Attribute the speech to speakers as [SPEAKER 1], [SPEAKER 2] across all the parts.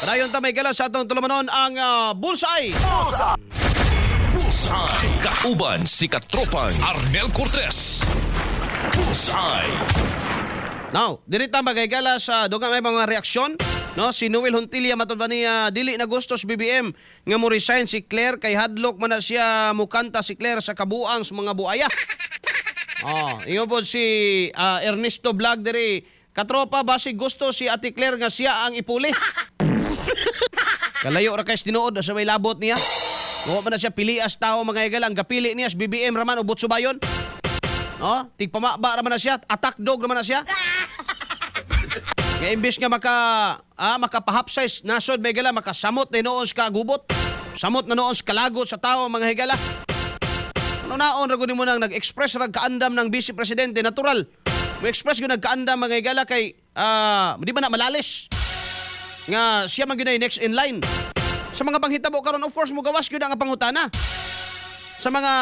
[SPEAKER 1] Padayon ta, mga higala, sa atong tulumanon, ang Bullseye.
[SPEAKER 2] Bullseye. Kauban si Katropang Arnel Cortez. Bullseye.
[SPEAKER 1] Now, diri ta, mga higala, sa dugang may mga reaksyon, no? Si Noel Huntilla, matod ba niya, dili na gusto sa BBM nga mo resign si Claire kay hadlok man na siya mukanta si Claire sa kabuang sa mga buaya. Oh, ingon po si Ernesto Vlog diri, katropa, basi gusto si Ate Claire nga siya ang ipuli. Kalayo ra kay tinuod sa may labot niya. Wa man na siya pilias tao, mga higala, ang gapili niya sa BBM raman o Butsubayon. No? Tigpamaba raman na siya, attack dog raman na siya. Nga imbis nga makapahapsize nasod, mga higala, makasamot na noon sa kagubot. Samot na noon sa kalagot sa tao, mga higala. Ano naon ra gud mo nang nag-express ra kaandam ng vice presidente, natural. Mo express gyud nagkaandam, mga higala, kay di ba na malalis nga siya man gyud ay next in line. Sa mga panghitabo karon, of course mugawas gyud ang pangutana sa mga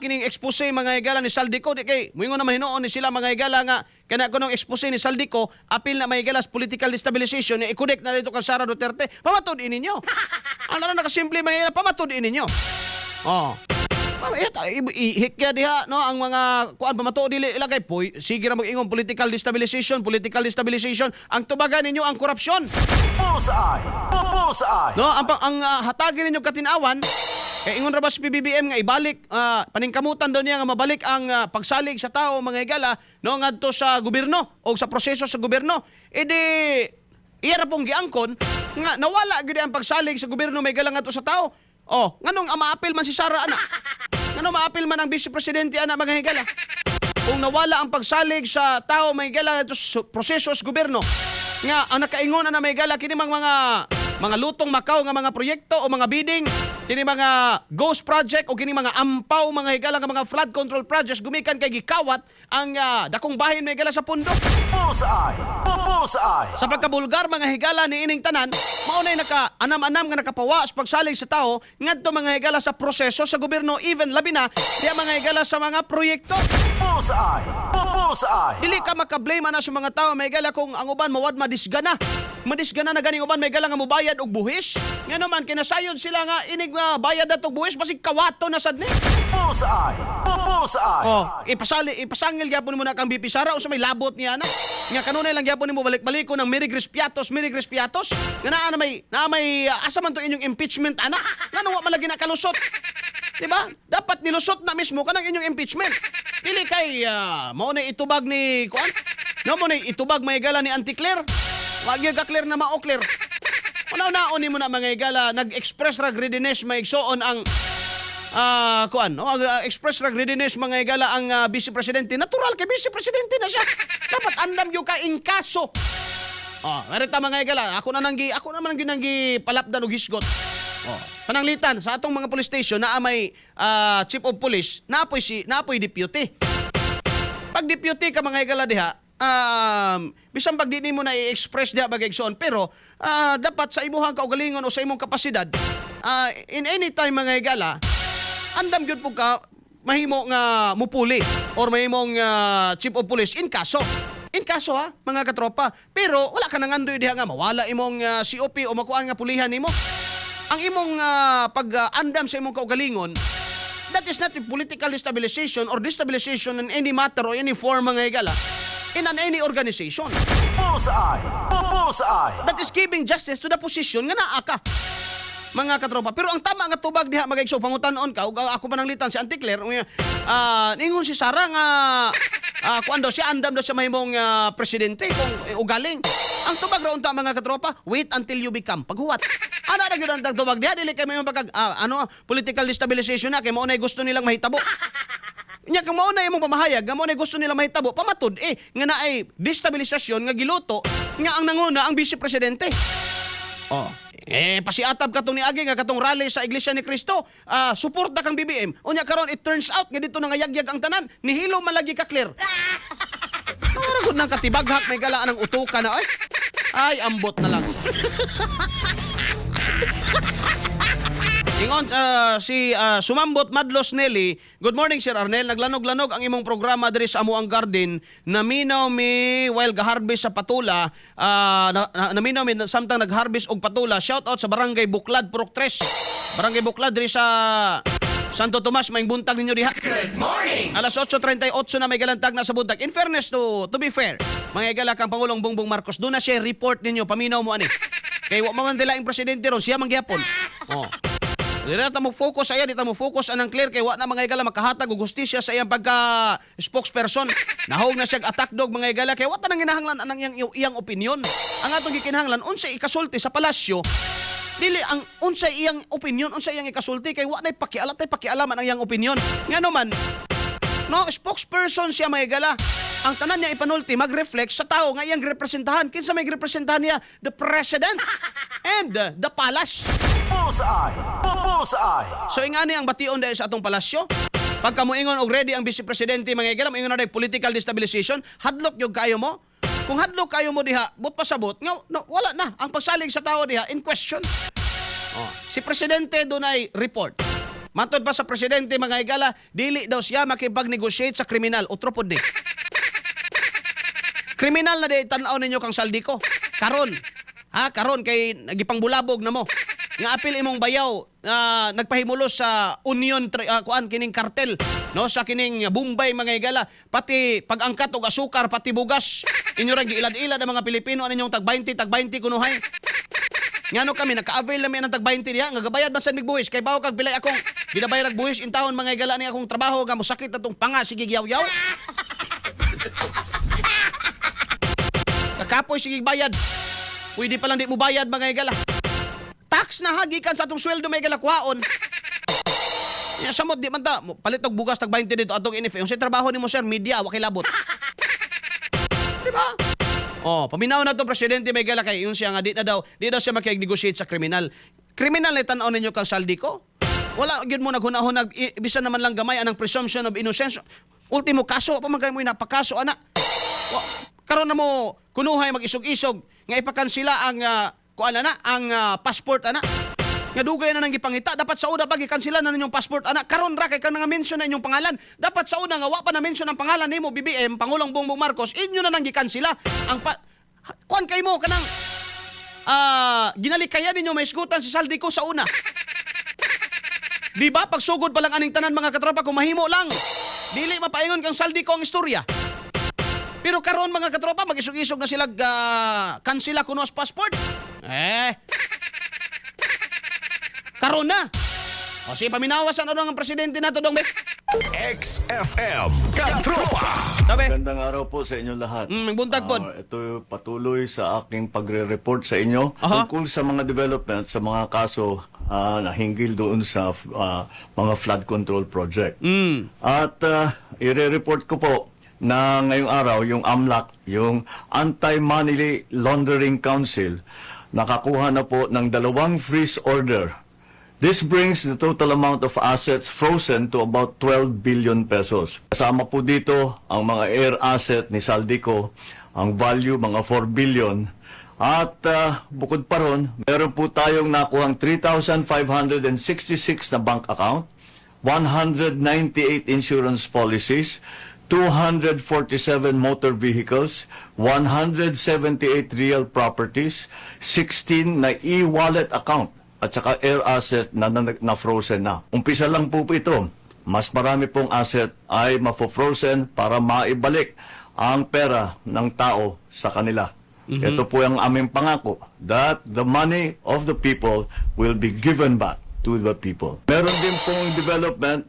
[SPEAKER 1] kining expose, mga higala, ni Zaldy Co, di kay moingon naman hinuon ni sila, mga higala, nga kana kunong expose ni Zaldy Co apil na, mga higala, sa political destabilization ni i-connect na dito kang Sara Duterte. Pamatud ninyo. Ano na nakasimple, mga higala, pamatud ninyo. Oh. Hikya diha, no, ang mga kuan, pamatuod dili ilagay poy sige ra mag-ingon political destabilization, political destabilization. Ang tubagan ninyo ang korupsyon.
[SPEAKER 3] Bullseye! Bullseye!
[SPEAKER 1] No, ang hatagin ninyo katinawan kay ingon ra ba si PBBM nga ibalik, paningkamutan daw niya nga mabalik ang pagsalig sa tao, mga higala, no, ngadto sa gobyerno o sa proseso sa gobyerno. Edi iya ra pong giangkon nga nawala gyud ang pagsalig sa gobyerno, mga higala, ngadto sa tao. Oh, nganong maapil man si Sara ana? Nganong maapil man ang vice presidente ana, mga higala? Kung nawala ang pagsalig sa tao, mga higala, ngadto sa proseso sa gobyerno nga ang nakaingon na, mga higala, kini mga lutong Macau nga mga proyekto o mga bidding, kini mga ghost project o kini mga ampaw, mga higala, nga mga flood control projects gumikan kay gikawat ang dakong bahin, mga higala, sa pundo.
[SPEAKER 3] Bullseye! Bullseye!
[SPEAKER 1] Sa pagkabulgar, mga higala, ni ining tanan, mao nay naka anam-anam nga nakapawa sa pagsalig sa tao ngadto, mga higala, sa proseso sa gobyerno, even labi na diya, mga higala, sa mga proyekto.
[SPEAKER 3] Bullseye! Bullseye!
[SPEAKER 1] Dili ka makablame ana sa mga tao, mga higala, kung ang uban mawad madisgana. Madisgana na ganing uban, mga higala, nga mobayad og buhis. Nga naman kinasayod sila nga inig nga bayad og buhis basig kawato na sad ni.
[SPEAKER 3] Bullseye! Bullseye!
[SPEAKER 1] Oh, ipasali ipasangil gyapon mo na kang VP Sara, unsa may labot niya ana? Nga kanunay lang gyapon nimo balik-baliko ng Mary Grace Piatos, Mary Grace Piatos. Nga naa may asa man to inyong impeachment ana? Ngano wa man lagi nakalusot? Di ba? Dapat nilusot na mismo kanang inyong impeachment. Dili kay mao na itubag ni kuan. No, mo na itubag, mga higala, ni Auntie Claire. Wa gyud ka clear na mao clear. Una-unaon nimo na, mga higala, nag-express ra readiness maigsoon ang kuan, no, express ra readiness, mga higala, ang vice presidente. Natural kay vice presidente na siya. Dapat andam gyud ka in kaso. Oh, meron ta, mga higala, ako naman ang ginanggi palapdan og hisgot. Oh, pananglitan sa atong mga police station naa may chief of police, naapoy deputy. Pag deputy ka, mga higala, diha, bisan pag di nimo na i-express diha bagay igsoon, pero dapat sa imuhang kaugalingon o sa imong kapasidad, in any time, mga higala, andam gyud po ka mahimo nga mupuli or mahimong chief of police in kaso. In kaso ha, mga katropa. Pero wala ka nangandoy diha nga mawala imong COP o makuan nga pulihan nimo. Ang imong pag-andam sa imong kaugalingon, that is not a political destabilization or destabilization in any matter or any form, mga higala, in an any organization.
[SPEAKER 3] Bullseye! Bullseye!
[SPEAKER 1] That is giving justice to the position nga naa ka, mga katropa. Pero ang tama nga tubag diha, mga igso, pangutanon ka, ug ako pananglitan si Auntie Claire, ningon si Sara nga kuan daw siya, andam daw siya mahimong presidente kung ugaling. Ang tubag ra unta, mga katropa, wait until you become paghuwat. Ana ra gyud ang tubag diha, dili kay may pagkag ano, political destabilization na kay mao nay gusto nilang mahitabo. Nya kung mao na imong pamahayag nga mao na gusto nila mahitabo, pamatud eh nga naay destabilisasyon nga giluto nga ang nanguna ang vice presidente. Oh, eh pasiatab katong niagi nga katong rally sa Iglesia ni Cristo, suporta kang BBM. Unya karon it turns out nga dito nangayagyag ang tanan, nihilo man lagi ka clear. Nangaragot ng katibaghak may galaan ang utuka na ay. Ay, ambot na lang. Ingon Ingon si Sumambot Madlos Nelly, "Good morning, Sir Arnel, naglanog-lanog ang imong programa diri sa amuang garden. Naminaw mi while gaharvest sa patula, naminaw mi samtang nagharvest og patula. Shout out sa Barangay Buklad, Purok Tres." Barangay Buklad diri sa Santo Tomas, maayong buntag ninyo diha. Good morning! Alas 8:38 na may galantag na sa buntag. In fairness to be fair, mga higala, kang Pangulong Bongbong Marcos, duna siya report ninyo, paminaw mo ani. Kay wa man dila ang presidente ron, siya man gyapon. Oh. Di na ta mo focus ayan, di ta mo focus anang clear kay wa na, mga higala, makahatag og hustisya sa iyang pagka spokesperson. Nahog na siya attack dog, mga higala, kay wa ta nang ginahanglan anang iyang opinion. Ang atong gikinahanglan, unsay ikasulti sa palasyo, dili ang unsay iyang opinion, unsay iyang ikasulti, kay wa nay pakialat tay pakialaman ang iyang opinion. Ngano man no, spokesperson siya, mga higala. Ang tanan niya ipanulti mag-reflect sa tao nga iyang representahan. Kinsa may representahan niya? The president and the palace.
[SPEAKER 3] Bullseye! Bullseye!
[SPEAKER 1] So ingani ang bation dahil sa atong palasyo. Pagka moingon og ready ang vice presidente, mga higala, moingon na dahil political destabilization, hadlok yung kayo mo. Kung hadlok kayo mo diha, but pasabot, nga, no, wala na. Ang pagsalig sa tao diha, in question. Oh. Si presidente dunay report. Matod pa sa presidente, mga higala, dili daw siya makipag-negotiate sa kriminal. Utro pod ni. Kriminal na di tan-aw ninyo kang Zaldy Co. Karon. Ha, karon kay nagipangbulabog na mo. Nga apil imong bayaw na nagpahimulos sa Union kuan kining kartel no sa kining Bombay, mga higala, pati pag-angkat og asukar, pati bugas, inyo ra giilad-ilad ang mga Pilipino ang inyong tag 20, tag 20 kunuhay. Ngano kami naka-avail na mi ng tag 20 diha nga gabayad man sa mig buwis kay bawo kag bilay akong ginabayad og buwis in taon, mga higala, ni akong trabaho nga mosakit atong panga sige yaw-yaw. Kakapoy sige bayad. Pwede pa lang di mo bayad, mga higala. Tax na hagikan sa atong sweldo, mga higala, kuhaon. Ya samot di man ta palit og bugas tag 20 dito atong NFA. Unsay trabaho nimo, sir? Media, wa kay labot. Di ba? Oh, paminaw na to presidente, may gala, kay yun siya nga di daw siya makig-negotiate sa kriminal. Kriminal na tan-aw ninyo kang Zaldy Co. Wala gyud mo naghunahunag bisan naman lang gamay anang presumption of innocence. Ultimo kaso pa man kay mo napakaso ana. Wa, karon na mo kunuhay mag-isog-isog nga ipakansila ang kuan ana, ang passport ana. Nga dugay na nang gipangita, dapat sa una pa gikansila na ninyong passport ana. Karon ra kay kang nga mention na inyong pangalan. Dapat sa una nga wa pa na mention ang pangalan nimo, BBM, Pangulong Bongbong Marcos, inyo na nang gikansila. Ang pa, kuan kay mo kanang ginalikayan ninyo maisgutan si Zaldy Co sa una. Di ba? Pagsugod pa lang aning tanan, mga katropa, kung mahimo lang. Dili mapaingon kang Zaldy Co ang istorya. Pero karon, mga katropa, mag-isog-isog na sila kansila kuno as passport. Eh. Karon na. O sige, paminawasan ano ang presidente nato dong be.
[SPEAKER 2] XFM Katropa.
[SPEAKER 1] Sabi.
[SPEAKER 4] Magandang araw po sa inyong lahat.
[SPEAKER 1] Buntag pod.
[SPEAKER 4] Ito patuloy sa aking pagre-report sa inyo tungkol sa mga development sa mga kaso na hinggil doon sa mga flood control project. At ire-report ko po na ngayong araw yung AMLAC, yung Anti-Money Laundering Council, nakakuha na po ng dalawang freeze order. This brings the total amount of assets frozen to about 12 billion pesos. Kasama po dito ang mga heir asset ni Zaldy Co, ang value mga 4 billion. At bukod pa ron, meron po tayong nakuhang 3,566 na bank account, 198 insurance policies, 247 motor vehicles, 178 real properties, 16 na e-wallet account at saka heir asset na frozen na. Umpisa lang po ito. Mas marami pong asset ay mafo-frozen para maibalik ang pera ng tao sa kanila. Ito po ang aming pangako that the money of the people will be given back to the people. Meron din pong development,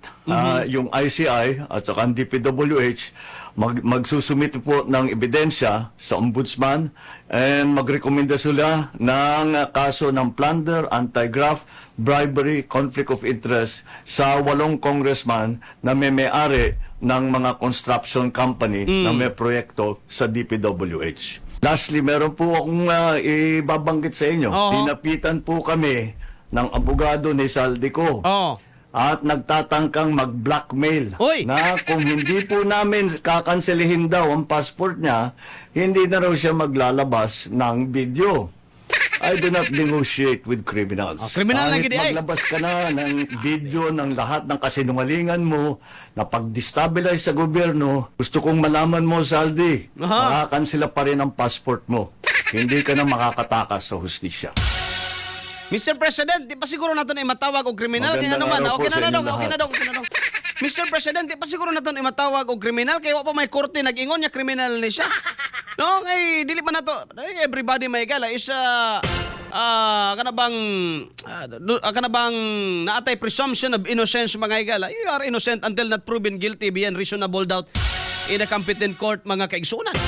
[SPEAKER 4] yung ICI at saka ang DPWH magsusumit po ng ebidensya sa ombudsman and magrekomenda sila ng kaso ng plunder, anti-graft, bribery, conflict of interest sa walong congressman na may may-ari ng mga construction company na may proyekto sa DPWH. Lastly, meron po akong ibabanggit sa inyo. Dinapitan po kami ng abogado ni Zaldy Co. At nagtatangkang mag-blackmail
[SPEAKER 1] Uy!
[SPEAKER 4] na kung hindi po namin kakanselihin daw ang passport niya, hindi na raw siya maglalabas ng video. I do not negotiate with criminals.
[SPEAKER 1] Oh, criminal na
[SPEAKER 4] Kahit
[SPEAKER 1] gid ay.
[SPEAKER 4] maglabas ka na ng video ng lahat ng kasinungalingan mo na pag-destabilize sa gobyerno, gusto kong malaman mo, Zaldy, makakansela pa rin ang passport mo. Hindi ka na makakatakas sa hustisya.
[SPEAKER 1] Mr. President, di pa siguro nato na imatawag og kriminal kaya
[SPEAKER 4] Magandang
[SPEAKER 1] naman.
[SPEAKER 4] araw po
[SPEAKER 1] Okay na
[SPEAKER 4] sa
[SPEAKER 1] na daw,
[SPEAKER 4] inyong
[SPEAKER 1] okay na
[SPEAKER 4] lahat.
[SPEAKER 1] daw, okay na daw. Mr. President, di pa siguro nato na imatawag og kriminal kay wa pa may korte nag-ingon niya kriminal ni siya. No, kay dili pa nato eh, everybody may gala is kana bang kana bang naatay presumption of innocence, mga higala. You are innocent until not proven guilty beyond reasonable doubt in a competent court, mga kaigsunan.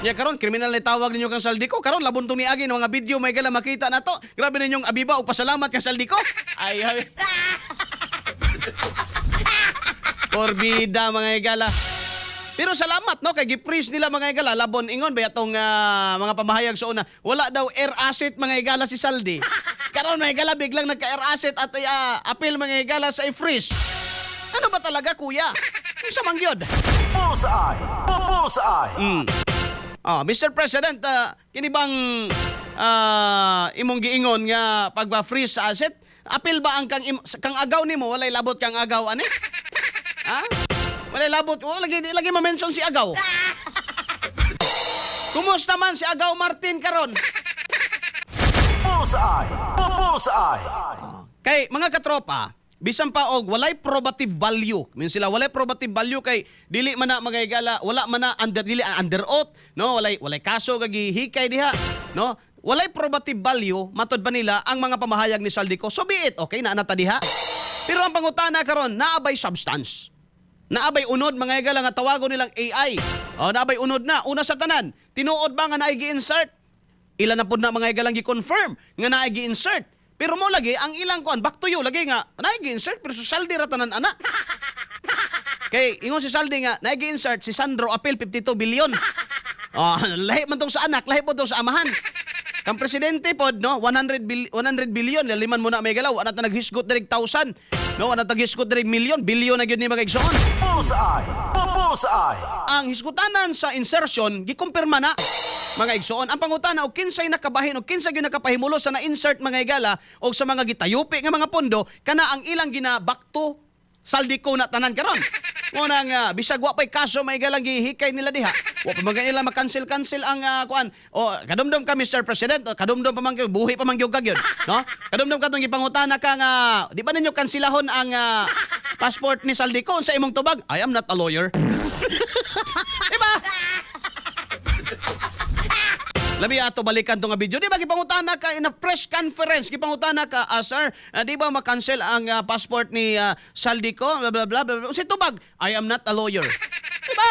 [SPEAKER 1] Ya karon kriminal na tawag ninyo kang Zaldy Co. Karon labon tong niagi ng mga video may gala makita na to. Grabe ninyong abiba og pasalamat kang Zaldy Co. Ay ay. Porbida, mga higala. Pero salamat, no, kay gi-freeze nila, mga higala, labon ingon ba atong mga pamahayag sa una. Wala daw air asset, mga higala, si Zaldy. Karon, mga higala, biglang nagka-air asset at appeal, mga higala, sa i-freeze. Ano ba talaga, kuya? Unsa man gyud?
[SPEAKER 3] Bullseye! Bullseye!
[SPEAKER 1] Ah, Mr. President, kini bang imong giingon nga pagba-freeze sa asset? Apil ba ang kang agaw nimo? Walay labot kang agaw ani? Ha? Walay labot. Wala lagi di lagi ma-mention si agaw. Kumusta man si Agaw Martin karon?
[SPEAKER 3] Bullseye! Bullseye!
[SPEAKER 1] Kay mga katropa, bisan pa og walay probative value. Mean sila walay probative value kay dili man na, mga higala, wala man na under dili under oath, no? Walay kaso nga gihikay diha, no? Walay probative value matod ba nila ang mga pamahayag ni Zaldy Co. So be it, okay na na ta diha. Pero ang pangutana karon, naa bay substance? Naa bay unod, mga higala, nga tawagon nilang AI? O, naa bay unod na? Una sa tanan, tinuod ba nga naay gi-insert? Ilan na pod na, mga higalang, gi-confirm nga naay gi-insert. Pero mo lagi ang ilang kuan, back to you lagi nga naay gi-insert pero sa Zaldy ra tanan ana. Kay ingon si Zaldy nga naay gi-insert si Sandro Apel 52 billion. Oh, lahi man tong sa anak, lahi pod tong sa amahan. Kang presidente pod, no, 100 billion liman mo na may galaw, wala ta naghisgot direk thousand. No, wala ta naghisgot direk million, billion na gyud ni mga igsoon.
[SPEAKER 3] Bullseye! Bullseye!
[SPEAKER 1] Ang hisgutanan sa insertion gikumpirma na, mga igsoon. Ang pangutana, og kinsay nakabahin og kinsay gyud nakapahimulo sa na-insert, mga higala, og sa mga gitayupi nga mga pondo kana ang ilang gina-back to Zaldy Co na tanan karon. Mo na nga bisag wa pay kaso may galang gihikay nila diha. Wa pa man nila ma-cancel-cancel ang kuan. O kadumdum ka, Mr. President, o, kadumdum pa man kayo, buhi pa man gyud ka gyud, no? Kadumdum ka tong gipangutana ka nga di ba ninyo kansilahon ang passport ni Zaldy Co, sa imong tubag, "I am not a lawyer." Di ba? Labi ato balikan to nga video. Di ba gipangutana ka in a press conference, gipangutana ka, "Ah, sir, di ba ma-cancel ang passport ni Zaldy Co, blah blah blah blah." Blah. Si tubag, "I am not a lawyer." Di ba?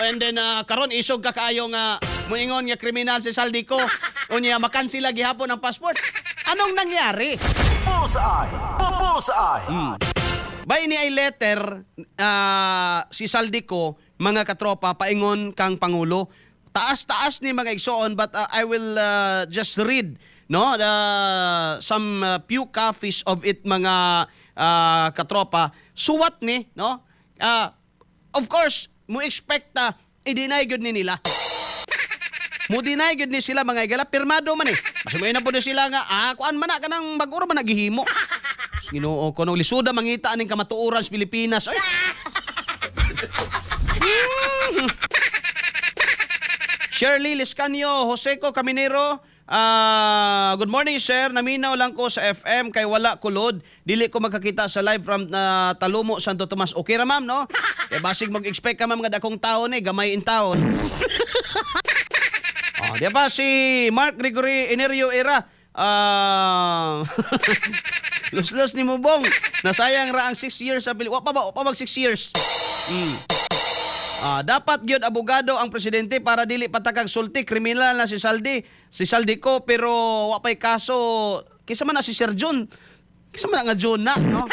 [SPEAKER 1] And then karon isog ka kaayo nga muingon nga kriminal si Zaldy Co. Unya makansela gihapon ang passport. Anong nangyari?
[SPEAKER 3] Bullseye! Bullseye!
[SPEAKER 1] Bay ni ay letter si Zaldy Co, mga katropa, paingon kang pangulo. Taas-taas ni, mga igsoon, but I will just read, no, the some few copies of it, mga katropa. Suwat ni, no? Of course, mo expect i-deny gyud ni nila. Mo deny gyud ni sila, mga higala, pirmado man eh. Kasi mo na po ni sila nga kuan man na kanang bag-uro man nagihimo. Ginoo ko, nung lisuda mangita aning kamatuoran sa Pilipinas. Ay. Shirley Liscanio, Joseco Caminero, good morning, sir. Naminaw lang ko sa FM kay wala kulod. Dili ko makakita sa live from Talumo, Santo Tomas. Okay ra, ma'am, no? Kay basig mag-expect ka, ma'am, nga dakong taon eh, gamay in taon. Oh, di ba si Mark Gregory Enerio Era? Luslos ni Mubong. Nasayang ra ang 6 years sa Pilipinas. Wa pa ba? Wa pa mag 6 years. Dapat gyud abogado ang presidente para dili patakag sulti. Kriminal na si Zaldy. Si Zaldy Co pero wa pay kaso. Kisa man na si Sir John. Kisa man na nga John na, no?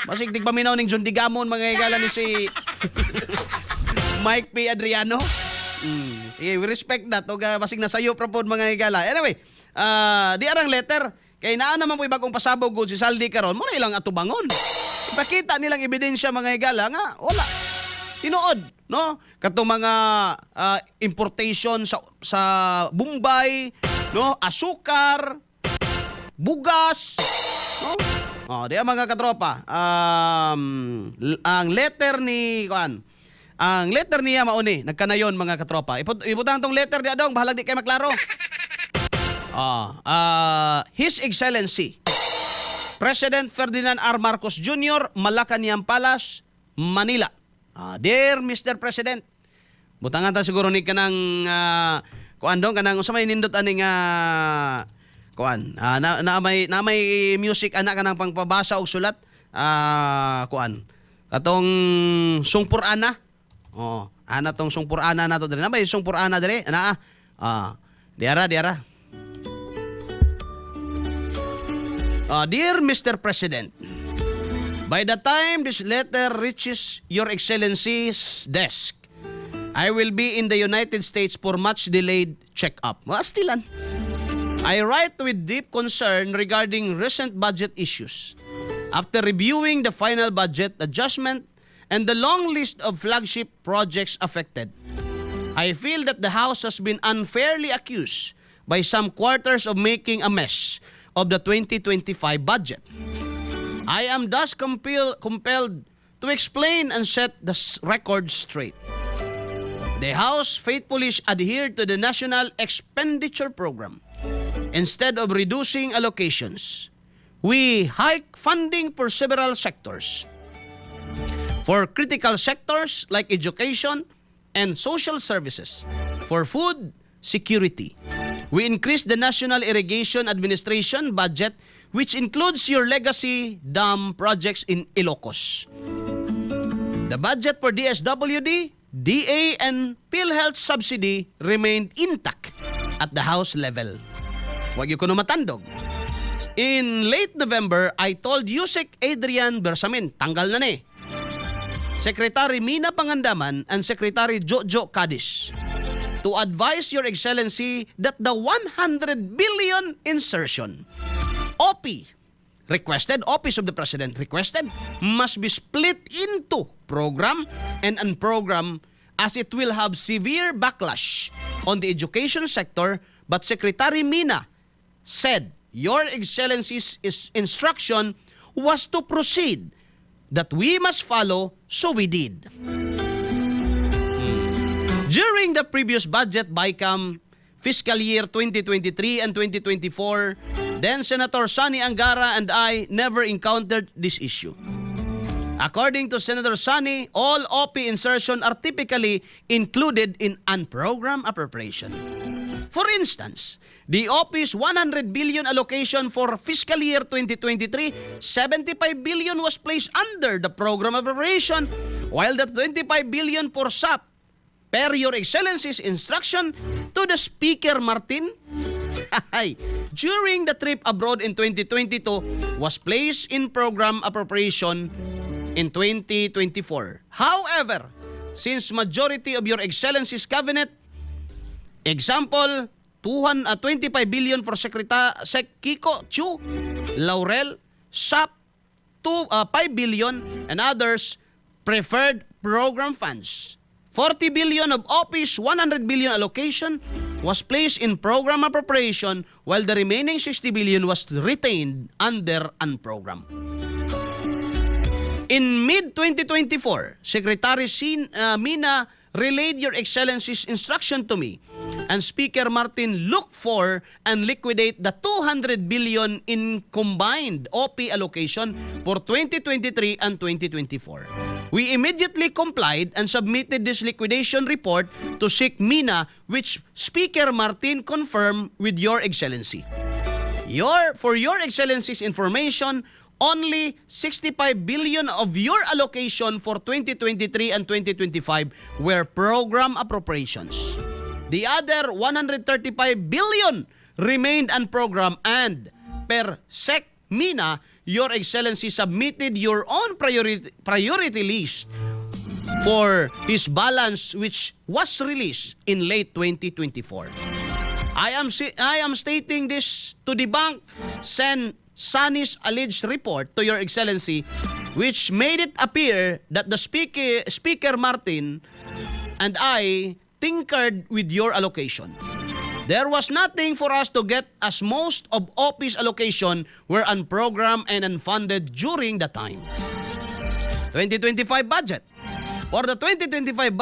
[SPEAKER 1] Basig tigpaminaw ning John Digamon, mga higala, ni si Mike P. Adriano. Sige, we respect that. O basig nasayo pra pod, mga higala. Anyway, di arang letter. Kay naa naman po bagong pasabog gud si Zaldy karon, mo na ilang atubangon. Ipakita nilang ebidensya, mga higala, nga wala. Tinuod, no? Katong mga importation sa Bombay, No, asukar, bugas, no? Oh, di mga katropa. Ang letter ni kuan. Ang letter niya mauni, nagkanayon, mga katropa. Ibutang tong letter di adong, bahalag di kay maklaro. His Excellency President Ferdinand R. Marcos Jr., Malacanang Palace, Manila. Dear Mr. President, butangan ta siguro ni kanang kuan dong, kanang unsa may nindot ani nga kuan na may music ana, kanang pangpabasa og sulat, kuan katong sungpurana. Oh, ana tong sungpurana nato diri, na may sungpurana diri ana. Diara diara. Dear Mr. President, by the time this letter reaches Your Excellency's desk, I will be in the United States for much delayed check-up. Mastilan. I write with deep concern regarding recent budget issues. After reviewing the final budget adjustment and the long list of flagship projects affected, I feel that the House has been unfairly accused by some quarters of making a mess of the 2025 budget. I am thus compelled to explain and set the record straight. The House faithfully adhered to the National Expenditure Program. Instead of reducing allocations, we hike funding for several sectors. For critical sectors like education and social services, for food security, we increased the National Irrigation Administration budget, which includes your legacy dam projects in Ilocos. The budget for DSWD, DA, and PhilHealth subsidy remained intact at the House level. Wag ko no matandog. In late November, I told Usec Adrian Bersamin, tanggal na ni, Secretary Mina Pangandaman and Secretary Jojo Cadiz to advise Your Excellency that the 100 billion insertion OP requested, Office of the President requested, must be split into program and unprogram as it will have severe backlash on the education sector. But Secretary Mina said Your Excellency's instruction was to proceed, that we must follow, so we did. During the previous budget BICAM fiscal year 2023 and 2024, then Senator Sonny Angara and I never encountered this issue. According to Senator Sonny, all OP insertion are typically included in unprogrammed appropriation. For instance, the OP's 100 billion allocation for fiscal year 2023, 75 billion was placed under the program appropriation, while the 25 billion for SAP, per Your Excellency's instruction to the Speaker Martin, ay, during the trip abroad in 2022 was placed in program appropriation in 2024. However, since majority of Your Excellency's cabinet. Example, 200, 25 billion for Secretary Sec Kiko Chu, Laurel, SAP, 2, 5 billion, and others preferred program funds. 40 billion of OP's 100 billion allocation was placed in program appropriation while the remaining 60 billion was retained under unprogram. In mid-2024, Secretary Mina relayed Your Excellency's instruction to me and Speaker Martin look for and liquidate the 200 billion in combined OP allocation for 2023 and 2024. We immediately complied and submitted this liquidation report to Sec Mina, which Speaker Martin confirmed with Your Excellency. For Your Excellency's information, only 65 billion of your allocation for 2023 and 2025 were program appropriations. The other 135 billion remained unprogrammed and per Sec Mina, Your Excellency submitted your own priority list for his balance, which was released in late 2024. I am stating this to debunk Sen Sonny's alleged report to Your Excellency, which made it appear that the Speaker Martin and I tinkered with your allocation. There was nothing for us to get as most of office allocation were unprogrammed and unfunded during the time. 2025 budget. For the 2025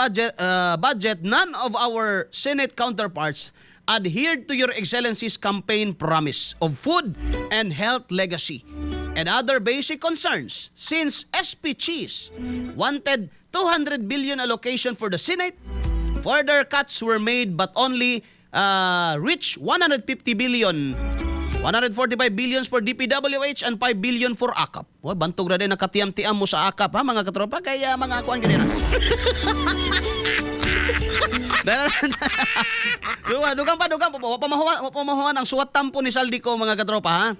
[SPEAKER 1] budget, none of our Senate counterparts adhered to Your Excellency's campaign promise of food and health legacy and other basic concerns. Since SP Chiz wanted 200 billion allocation for the Senate, further cuts were made but only reached 150 billion, 145 billions for DPWH and 5 billion for AKAP. Wa bantog ra din nakatiyam-tiam mo sa AKAP ha, mga katropa, kaya mga kuan gani na. Dugang, dugang pa, dugang pa. Wa pa mahuman ang suwat tampo ni Zaldy Co, mga katropa, ha.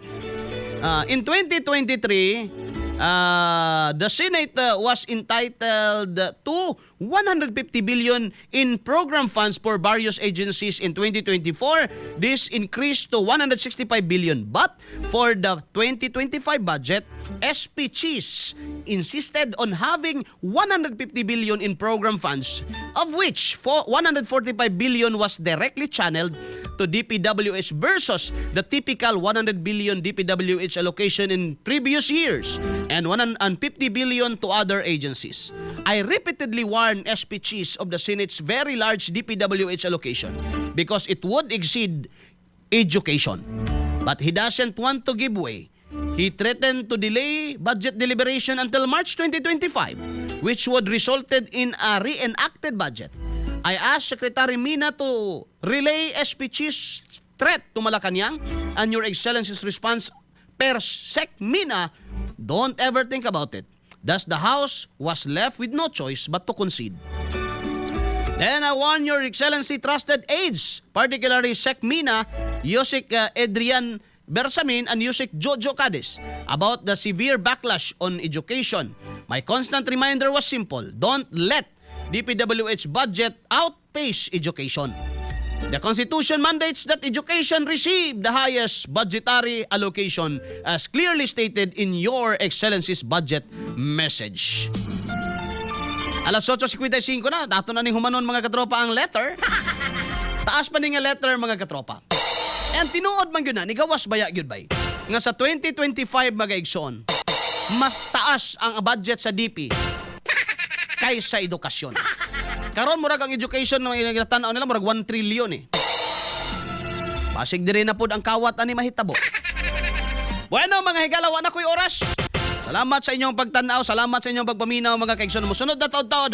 [SPEAKER 1] In 2023, the Senate was entitled to 150 billion in program funds for various agencies. In 2024, this increased to 165 billion. But for the 2025 budget, SP Chiz insisted on having 150 billion in program funds, of which 145 billion was directly channeled to DPWH versus the typical 100 billion DPWH allocation in previous years and 150 billion to other agencies. I repeatedly warned SP Chiz of the Senate's very large DPWH allocation because it would exceed education. But he doesn't want to give way. He threatened to delay budget deliberation until March 2025, which would resulted in a reenacted budget. I asked Secretary Mina to relay SP Chiz's threat to Malacanang and Your Excellency's response per Sec Mina, "Don't ever think about it." Thus the House was left with no choice but to concede. Then I warn Your Excellency trusted aides, particularly Sec Mina, Usec Adrian Bersamin and Usec Jojo Cadiz about the severe backlash on education. My constant reminder was simple: don't let DPWH budget outpace education. The Constitution mandates that education receive the highest budgetary allocation as clearly stated in Your Excellency's budget message. Alas 8:55 na, dato na ning humanon, mga katropa, ang letter. Taas pa ni nga letter, mga katropa. And tinuod man gyud na, nigawas baya gyud bay, nga sa 2025, mga igsoon, mas taas ang budget sa DP kaysa edukasyon. Karon murag ang education nga ginatan-aw nila murag 1 trillion eh. Basig diri na pod ang kawat ani mahitabo. Bueno, mga higala, wa na ko'y oras. Salamat sa inyong pagtanaw, salamat sa inyong pagpaminaw, mga kaigsoon. Musunod na taod-taod.